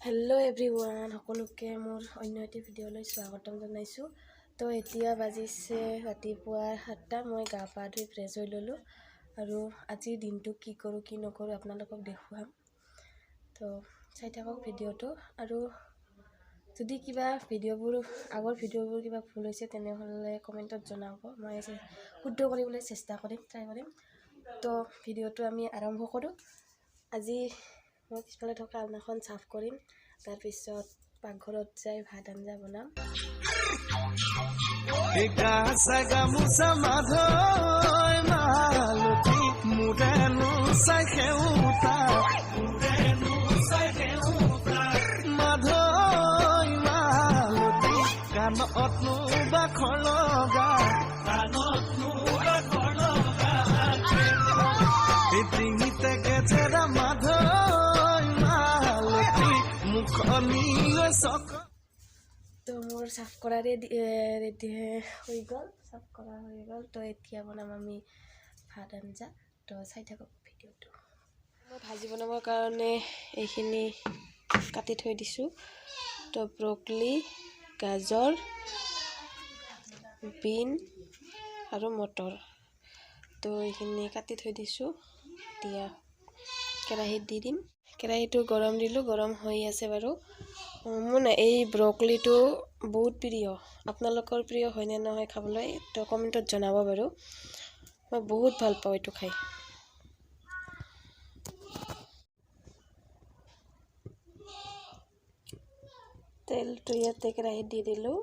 Hello' everyone, সকলোকে মোৰ অন্য এটি ভিডিঅ'লৈ স্বাগতম জনাইছোঁ। তো এতিয়া বাজিছে ৰাতিপুৱা 7টা। মই গা পা ধুই ফ্ৰেছ হৈ ল'লোঁ আৰু আজিৰ দিনটো কি কৰোঁ কি নকৰোঁ আপোনালোকক দেখুৱাম। তো চাই থাকক ভিডিঅ'টো। আৰু যদি কিবা ভিডিঅ'বোৰ আগৰ ভিডিঅ'বোৰ কিবা ভুল হৈছে, তেনেহ'লে কমেণ্টত জনাব, মই শুদ্ধ কৰিবলৈ চেষ্টা কৰিম, ট্ৰাই কৰিম। তো ভিডিঅ'টো আমি আৰম্ভ কৰোঁ। আজি মই পিছফালে থকা আলনাখন চাফ কৰিম, তাৰপিছত পাকঘৰত যাই ভাত আঞ্জা বনাম। গামোচা মাধৈ মালতী মোৰেনো চাই সেউতা মাধৈ মালতী কাণতনো বাখৰ লগা কাণতনো বাখৰ লগা ডিঙিতে গেজেৰা মাধৈ মালতী মুখনিলৈ চক। তো মোৰ চাফ কৰা ৰেডি ৰেডি হৈ গ'ল, চাফ কৰা হৈ গ'ল। তো এতিয়া বনাম আমি ভাত আঞ্জা। তো চাই থাকক ভিডিঅ'টো। মই ভাজি বনাবৰ কাৰণে এইখিনি কাটি থৈ দিছোঁ। তো ব্ৰকলি, গাজৰ, বিন আৰু মটৰ, তো এইখিনি কাটি থৈ দিছোঁ। এতিয়া কেৰাহীত দি দিম। কেৰাহীটো গৰম দিলোঁ, গৰম হৈ আছে বাৰু। মোৰ না এই ব্ৰকলিটো বহুত প্ৰিয়। আপোনালোকৰ প্ৰিয় হয়নে নহয় খাবলৈ, তো কমেণ্টত জনাব বাৰু। মই বহুত ভাল পাওঁ এইটো খাই। তেলটো ইয়াতে কেৰাহীত দি দিলোঁ।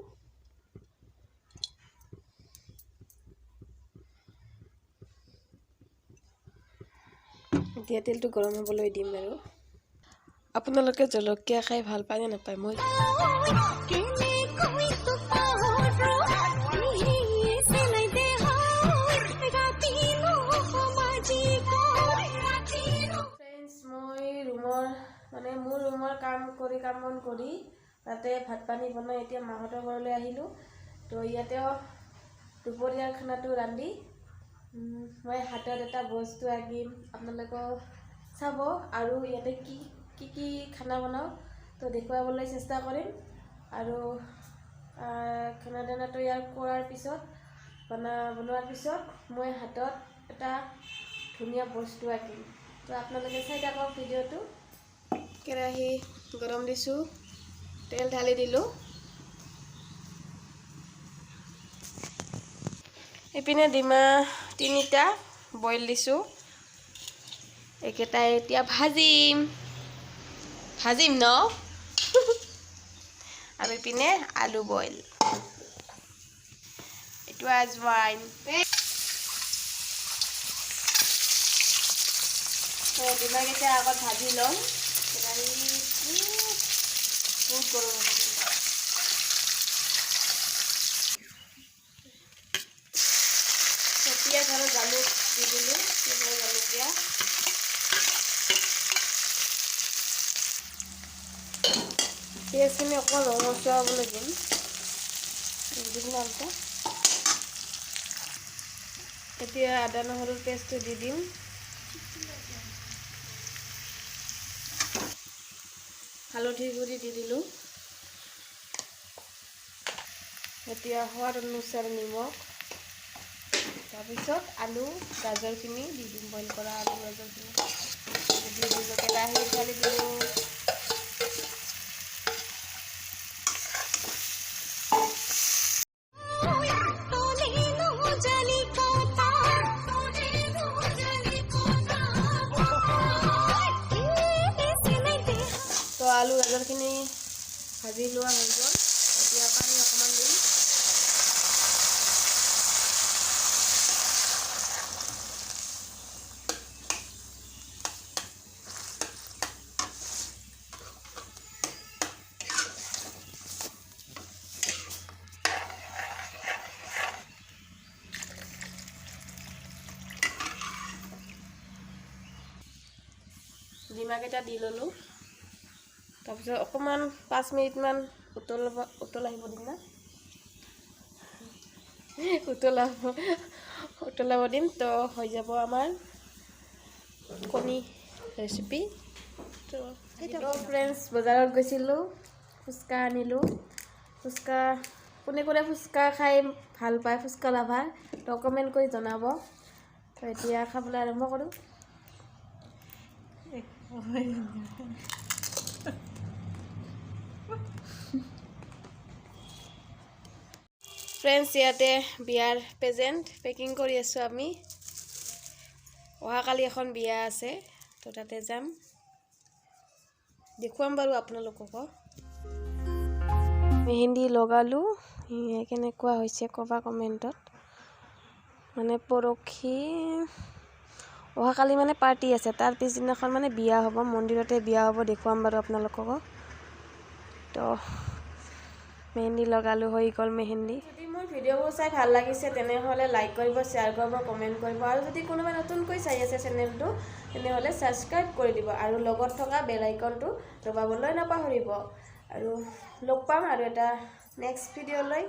এতিয়া তেলটো গৰম হ'বলৈ দিম বাৰু। আপোনালোকে জলকীয়া খাই ভাল পায় নে নাপায়? মই কেনেকৈ পাহৰো চেলাই দেহৰ ৰাতিনো সমাজিকৰ ৰাতিনো। ফ্ৰেণ্ডছ, মই ৰুমৰ মানে মোৰ ৰুমৰ কাম কৰি, কাম বন কৰি, তাতে ভাত পানী বনাই এতিয়া মাহঁতৰ ঘৰলৈ আহিলোঁ। তো ইয়াতেও দুপৰীয়াৰ খানাটো ৰান্ধি মই হাতত এটা বস্তু আঁকিম, আপোনালোকেও চাব। আৰু ইয়াতে কি কি কি খানা বনাওঁ তো দেখুৱাবলৈ চেষ্টা কৰিম। আৰু খানা দানা তৈয়াৰ কৰাৰ পিছত, বনোৱাৰ পিছত মই হাতত এটা ধুনীয়া বস্তু আঁকিম। তো আপোনালোকে চাই থাকক ভিডিঅ'টো। কেৰাহী গৰম দিছোঁ, তেল ঢালি দিলোঁ। এইপিনে ডিমা 3টা বইল দিছোঁ, এইকেইটাই এতিয়া ভাজিম ভাজিম ন। আৰু এইপিনে আলু বইল, এইটো আজৱাইন। ডিমাকেইটা আগত ভাজি ল'ম। কেৰাহীত বহুত গৰম হৈছে। পিঁয়াজ আৰু জালুক দি দিলোঁ, পিঁয়াজ আৰু জলকীয়া। পিঁয়াজখিনি অকণমান ৰঙচুৱা হ'বলৈ দিম, দিম আলুটা। এতিয়া আদা নহৰুৰ পেষ্টটো দি দিম। হালধি গুড়ি দি দিলোঁ। এতিয়া সোৱাদ অনুসাৰে নিমখ, তাৰপিছত আলু গাজৰখিনি দি দিম। বইল কৰা আলু গাজৰখিনি দি দিলোঁ, কেৰাহী ঢালি দিলোঁ। তলেনো জালি কতা তলেনো জালি কতা চেলাই দেহ। তো আলু গাজৰখিনি ভাজি লোৱা হৈ গ'ল। এতিয়া পানী অকণমান দিম। ডিমাকেইটা দি ল'লোঁ। তাৰপিছত অকণমান 5 মিনিটমান উতলাব, উতল আহিব দিম না, উতলাব দিম। তো হৈ যাব আমাৰ কণী ৰেচিপি। তো তো ফ্ৰেণ্ডছ, বজাৰত গৈছিলোঁ, ফুচকা আনিলোঁ। ফুচকা কোনে কোনে ফুচকা খাই ভাল পায়, ফুচকা লাভাৰ, তো কমেণ্ট কৰি জনাব। তো এতিয়া খাবলৈ আৰম্ভ কৰোঁ। ফ্ৰেণ্ডছ, ইয়াতে বিয়াৰ প্ৰেজেণ্ট পেকিং কৰি আছোঁ আমি। অহাকালি এখন বিয়া আছে, তো তাতে যাম, দেখুৱাম বাৰু আপোনালোককো। মেহেন্দি লগালোঁ, এয়া কেনেকুৱা হৈছে ক'বা কমেণ্টত। মানে পৰহি, অহাকালি মানে পাৰ্টি আছে, তাৰ পিছদিনাখন মানে বিয়া হ'ব, মন্দিৰতে বিয়া হ'ব, দেখুৱাম বাৰু আপোনালোককো। তো মেহেন্দি লগালোঁ, হৈ গ'ল মেহেন্দি। যদি মোৰ ভিডিঅ'বোৰ চাই ভাল লাগিছে, তেনেহ'লে লাইক কৰিব, শ্বেয়াৰ কৰিব, কমেণ্ট কৰিব আৰু যদি কোনোবাই নতুনকৈ চাই আছে চেনেলটো, তেনেহ'লে ছাবস্ক্ৰাইব কৰি দিব আৰু লগত থকা বেল আইকনটো দবাবলৈ নাপাহৰিব। আৰু লগ পাম আৰু এটা নেক্সট ভিডিঅ'লৈ।